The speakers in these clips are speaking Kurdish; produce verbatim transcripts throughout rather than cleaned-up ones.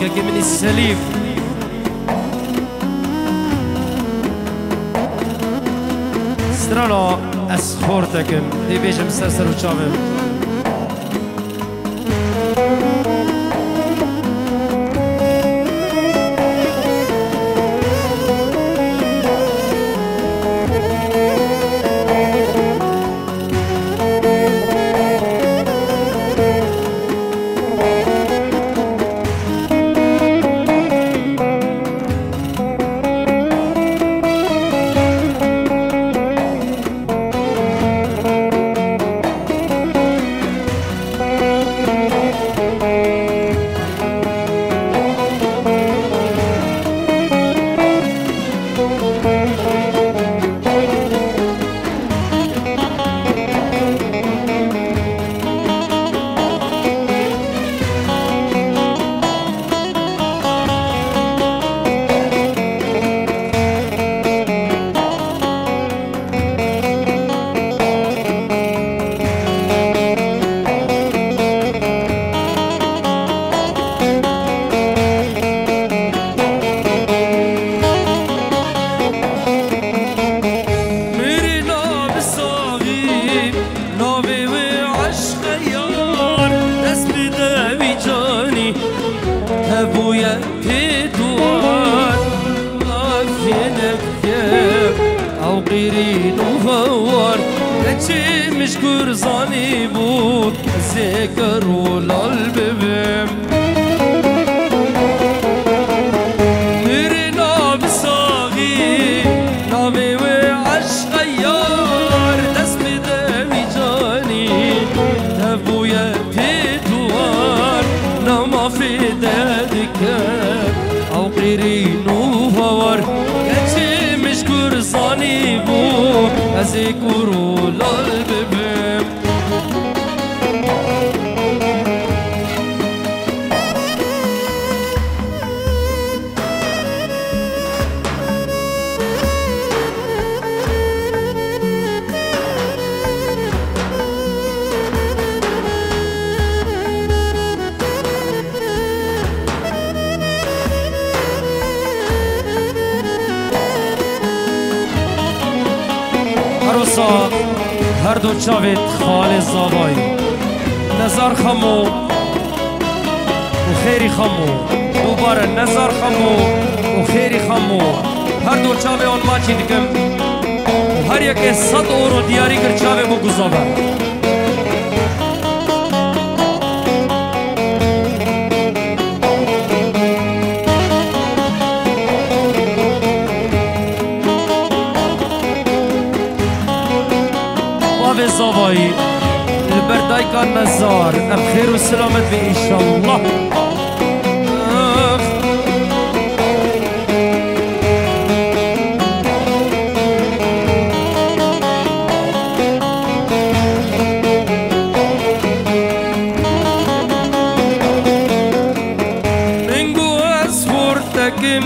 Yekê min î Selîm. Strana ez xortekim, dê bêjim ser ser û çavim. Mirina bi saxî, navê wê eşqe yar, dest bide wî canî, hebûye pê duwar, afiyê nebike, ew qîrîn û hewar, keçê min ji kur zanîbû, ez ê ker û lal bibim. Mirina bi saxî, navê wê eşqe yar, dest bide wî canî, tevbûye pê duwar, nama fêde dike, ew qîrîn û hawar, keçê min ji kur zanîbû, ez ê kur û lal bibim. Her wisa her du çavê xalê zavayî. Nezar Xemo û Xêrî Xemo. Dubare Nezar Xemo û Xêrî Xemo. Her du çavê wan maçî dikim. Û her yekê sed euro diyarî kir çavê bo guzave. Bavê zavayî, li ber dayika Nezar, ev xêr û selamet be înşallah. Min got ez xortekim,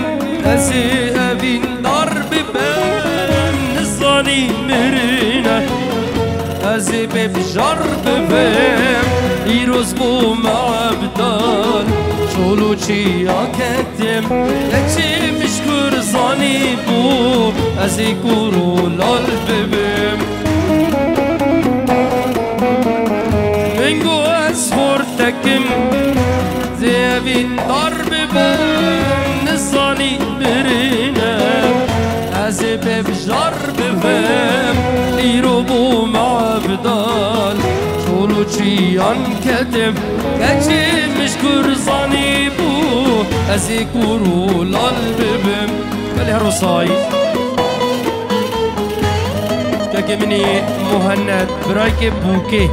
ez ê evîndar bibim, nizanî mirine, ez ê bê bijar bibim. Îroz bûm ebdal, çol û çiya ketim, keçê min ji kur zanîbû, ez ê kur û lal bibim. Min got ez xortekim, zêvîn dar bibim, nizanî birine, ez ê bê bijar bibim. Îro bûm evdal, çol û çiyan ketim, keçê min ji kur zanîbû, ez ê kur û lal bibim. Belê her wisa. Kekê min î Muhennet, birayekê Bûkê.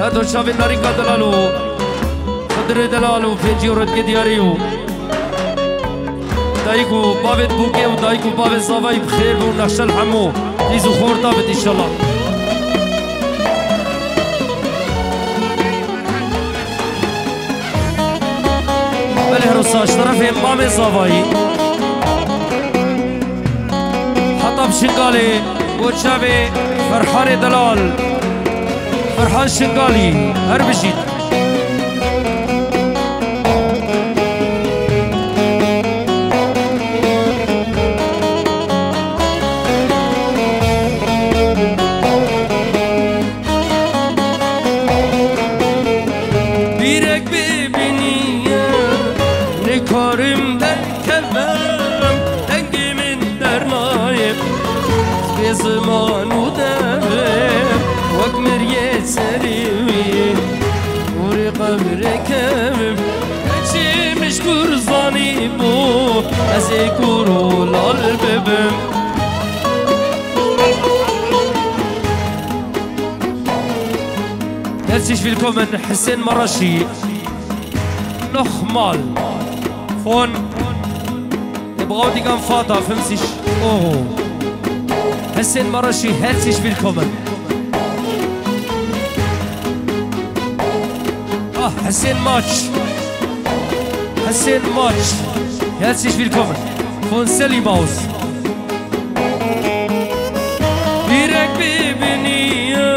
Her du çavên Narîka Delal û Xidirê Delal û pêncî euro dike diyarî û dayik û bavê Bûkê û dayik û bavê zavayî bi xêr bin û nexşel hemû dîz û xorta bit înşallah. Belê her wisa ji terefê mamê zavayî. Heta bi Şingalê bo çavê Ferhanê Delal. Ferhan Şingalî, her bijît. Ziman û devê wek miriyê serê wî, hûrê qebrê kevim. Keçê min ji Kurzanî bû, ez ê kûr û lal bibim. Herzlich willkommen, Hüseyin Maraşi. Nochmal von der bräutigam Vater, fünfzig Euro. Hüseyin Maraşi, herzlich willkommen. Ah, Hüseyin Maç. Hüseyin Maç. Herzlich willkommen. Von Selim aus. Bîrek bibiniye,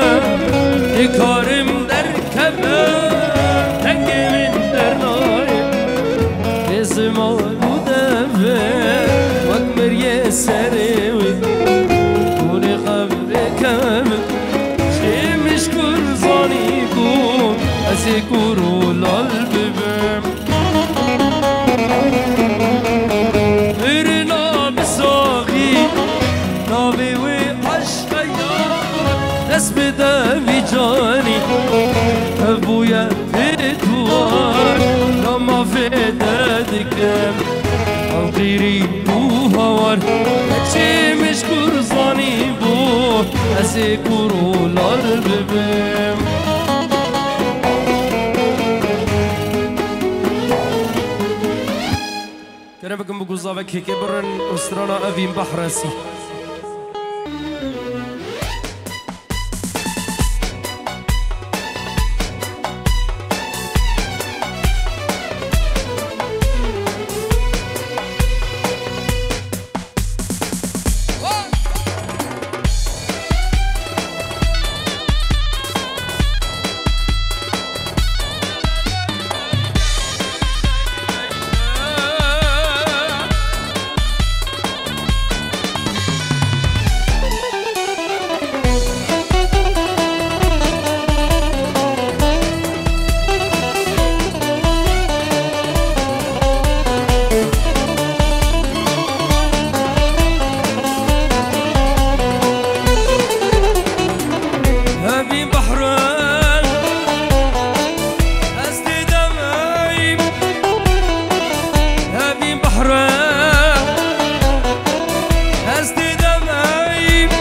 nikarim derkeve, dengê min dernayê. Bê ziman û devê, wek miriyê serê wî, hûnê qebrê kevin. Çê min ji Kurzanî bû, ez ê kûr û lal bibim. Mirina bi saxî, navê wê eşqeya, dest bide vî canî, ev bûye pê tuwar, ya mafê te dikim, ew qîrî û hawar, çê min ji Kurzanî bû, ez ê kûr û lal bibim. Kerem bikin bi guzavek hêkê birin û strana Evîn Behresî. Evîn Behrê, ez dê demeyim. Evîn Behrê, ez dê demeyim.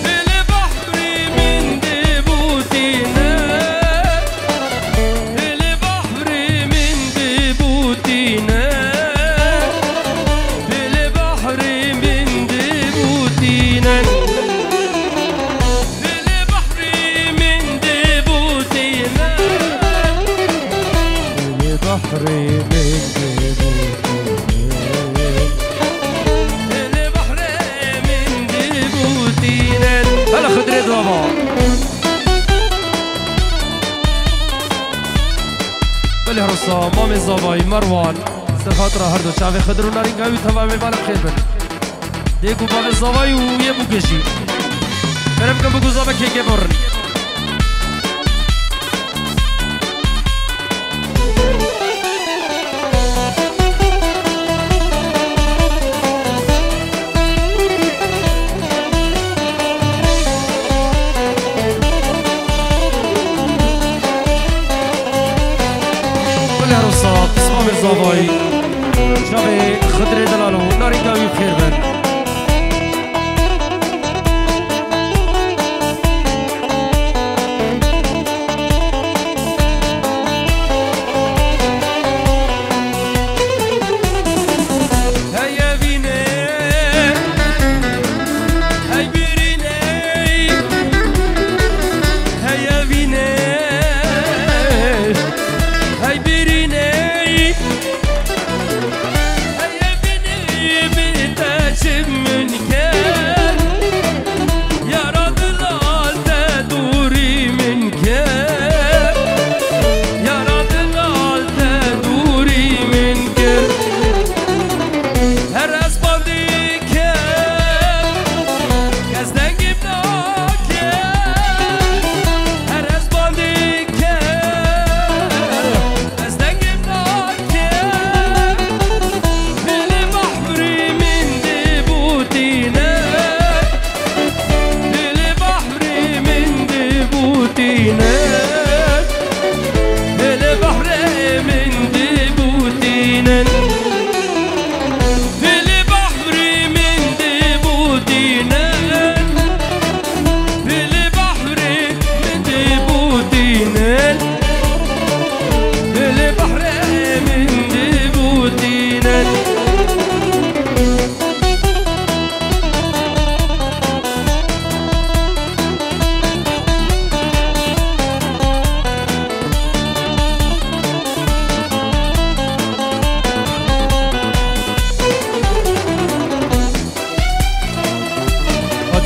Dilê behrê min dê bûtîne. Dilê behrê min dê bûtîne. Dilê behrê min dê bûtîne. Dilê behrê min dê bûtîne. Dilê behrê min dê bûtîne. Dilê behrê min dê bûtîne. Hele Xidrê dava. Belê Rûsa, Mamê Zavayî, Merwan, ser xatira her du çavê Xidir û Narînga wî teva mêvanim xêr bin. Dêk û bavê Zavayî û yê Bûgê jî. Kerem bikin bi guzavek hêkê birin. Belê Rûsa, Pismamê Zavayî, çavê Xidirê Delal û Narînga wî xêr bin. Heye vînê, hey birînê, heye vînê, hey birînê, heye vînê.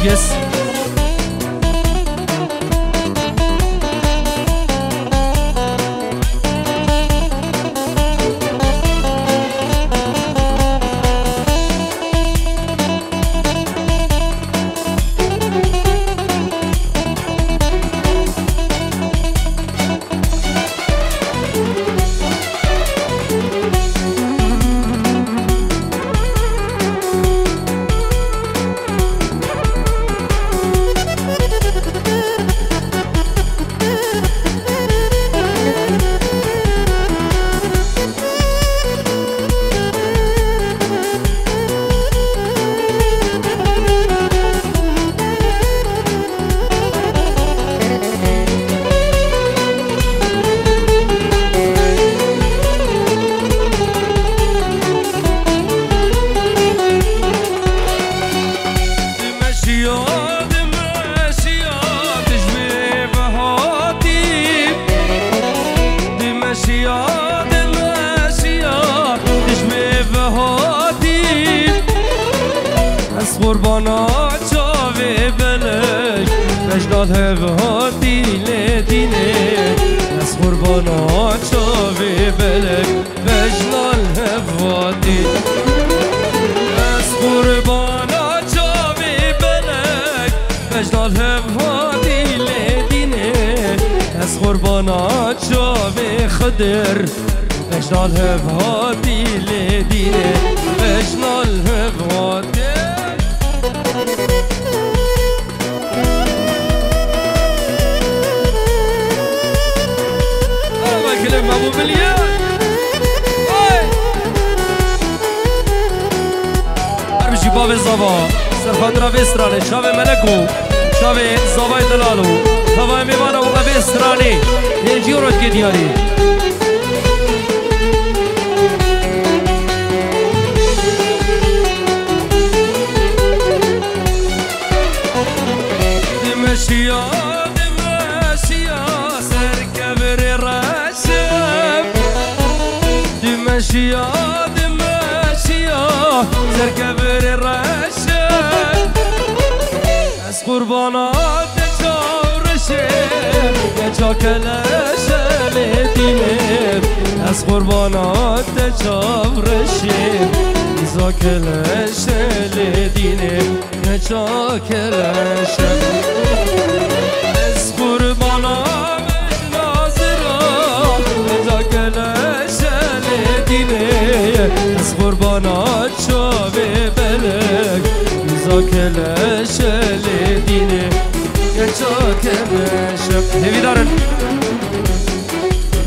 Yes. Dimeşiya, dimeşiya, dijmê vehatî. Dimeşiya, dimeşiya, dijmê vehatî. Ez qurbana çavê belek, bejna li hev hatî lê dînê. Ez qurbana çavê belek, bejna li hev hatî. Ez qurbana çavê belek, bejna li hev hatî lê dînê. Ez qurbana çavê Xidir, bejna li hev hatî lê dînê. Bejna li hev hatî. Merhaba, gilê me bû bilye. Hey! Her bijî bavê zava. Ser xatira vê stranê, çavê melek û çavê zavayê delal û tevayê mêvana û evê stranê. Hêncî û rotgê diyarî. Dimeşiya, dimeşiya, ser kevirê reşim. Dimeşiya, dimeşiya, ser kevirê reşim. Ez qurbana te çav reşê, te ça keleşe lê dînê. Ez qurbana te çav reşê, îza keleşe lê dînê. Neça keleşe. Ez qurbana bejna zira, neça keleşe lê dînê. Ez qurbana çavê belek, îza keleşe lê dînê. Neça keleşe. Hêvîdar in.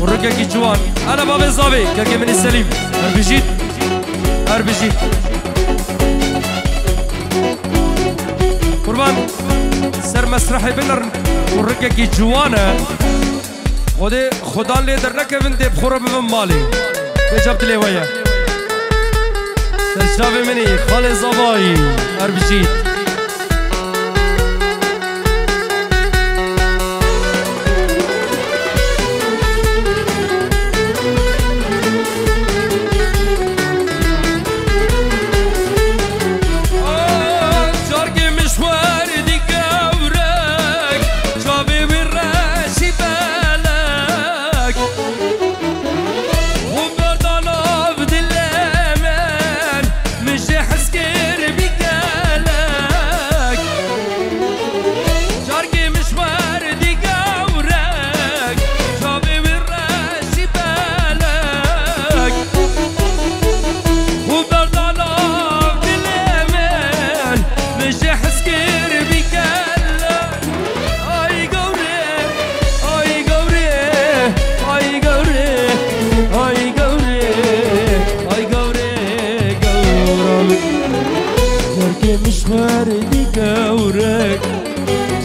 Û rikekî ciwan. Ana bavê zavê, kekê min î Selîm. Her bijît. Her bijît. Qurban, ser mesrehê binerin, kurikekî ciwan e. Xwedê, Xudan lê dernekevin, dê bi xwe re bibin malê. Pêca bi dilê we ye. Ser çavê min î, xalê zavayî, her bijît. Carkê min ji xwe re dî gewrek, çavê wî reşî belek. Xwe berda nav dilê min, min jê hez kir bî gelek. Carkê min ji xwe re dî gewrek, çavê wî reşî belek. Xwe berda nav dilê min, min jê hez kir bî gelek. Ay gawrê, ay gawrê, ay gawrê, ay gawrê, ay gawrê, gawra min. Carkê min ji xwe re dî gewrek,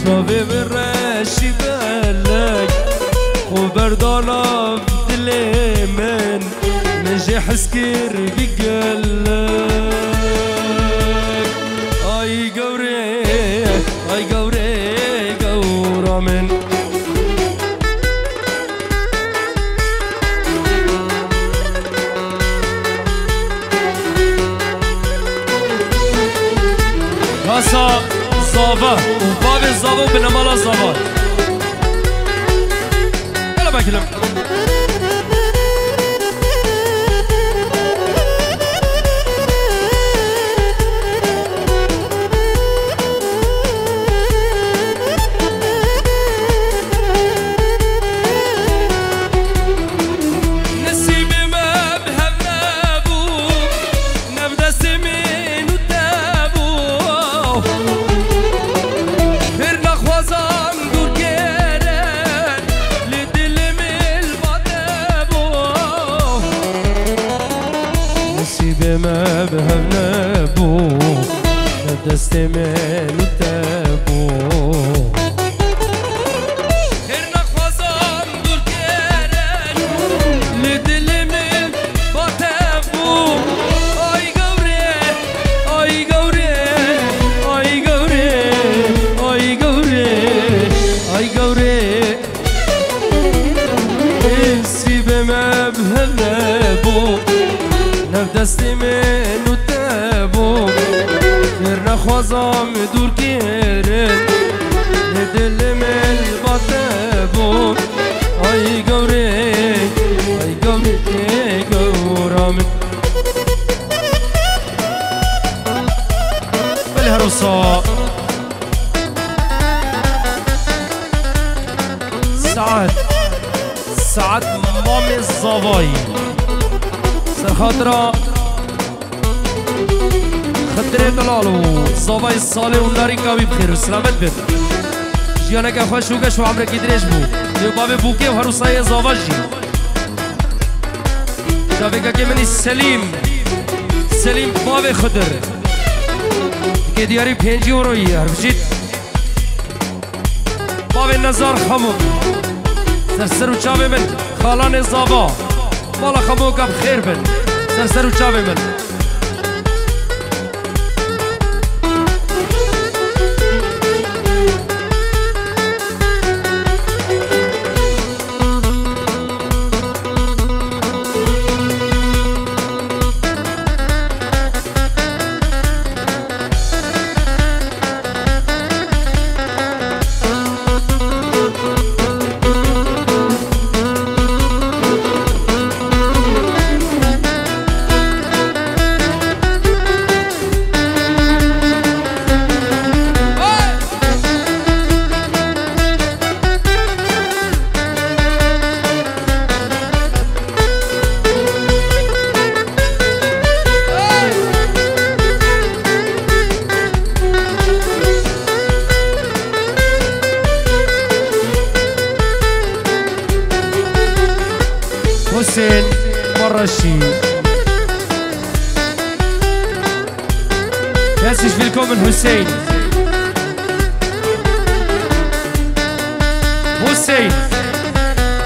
çavê wî reşî belek. Xwe berda nav dilê min, min jê hez kir bî gelek. Ay gawrê, ay gawrê, gawra min. Hasa, sa Zava û bavê Zava û binemala Zava. Yala bakilim. Nesîbê me bi hev nebû, nev destê min û te bû. Pir nexwazam dûr kere, lê dilê min li ba te bû. Nesîbê me bi hev nebû, nev destê min û te bû. Pir nexwazam dûr kere, lê dilê min ba te bû. Ay gawrê, ay gawrê, ay gawrê, ay gawrê, ay gawrê. Nesîbê me bi hev nebû, nev destê min û te bû. Pir nexwazam dûr kirin, lê dilê min li ba te bû. Ay gawrê, ay gawrê, gawra min. Belê her wisa. Saet, saet mamê Zavayî. Ser xatira Xidirê Delal û Zavayê Salê û Narînka wî bi xêr û selamet bin. Jiyaneke xweş û geş û emrekî dirêj bû. Yê bavê Bûkê û her wisa yê Zava jî. Çavêkekê min î Selîm. Selîm bavê Xidir. Kê diyarî pêncî euro yî, her bijît. Bavê Nezar Xemok. Ser ser û çavê min, xalanê Zava. Mala Xemoka bi xêr bin. Ser ser û çavê min. Husên Maraşî. Herzlich willkommen, Hussein. Hussein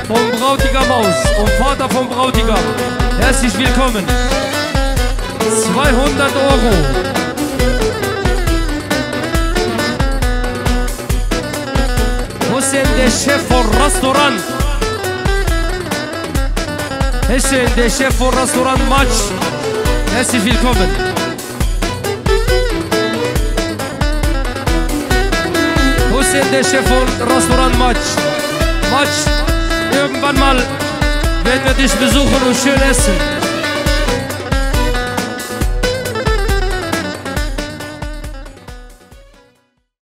von Bräutigam aus und Vater von Bräutigam. Herzlich willkommen. Zweihundert Euro. Hussein, der Chef von Restaurant. Hussein, der Chef von Restaurant Match. Herzlich willkommen. Hussein, der Chef von Restaurant Match. Match, irgendwann mal werden wir dich besuchen und schön essen.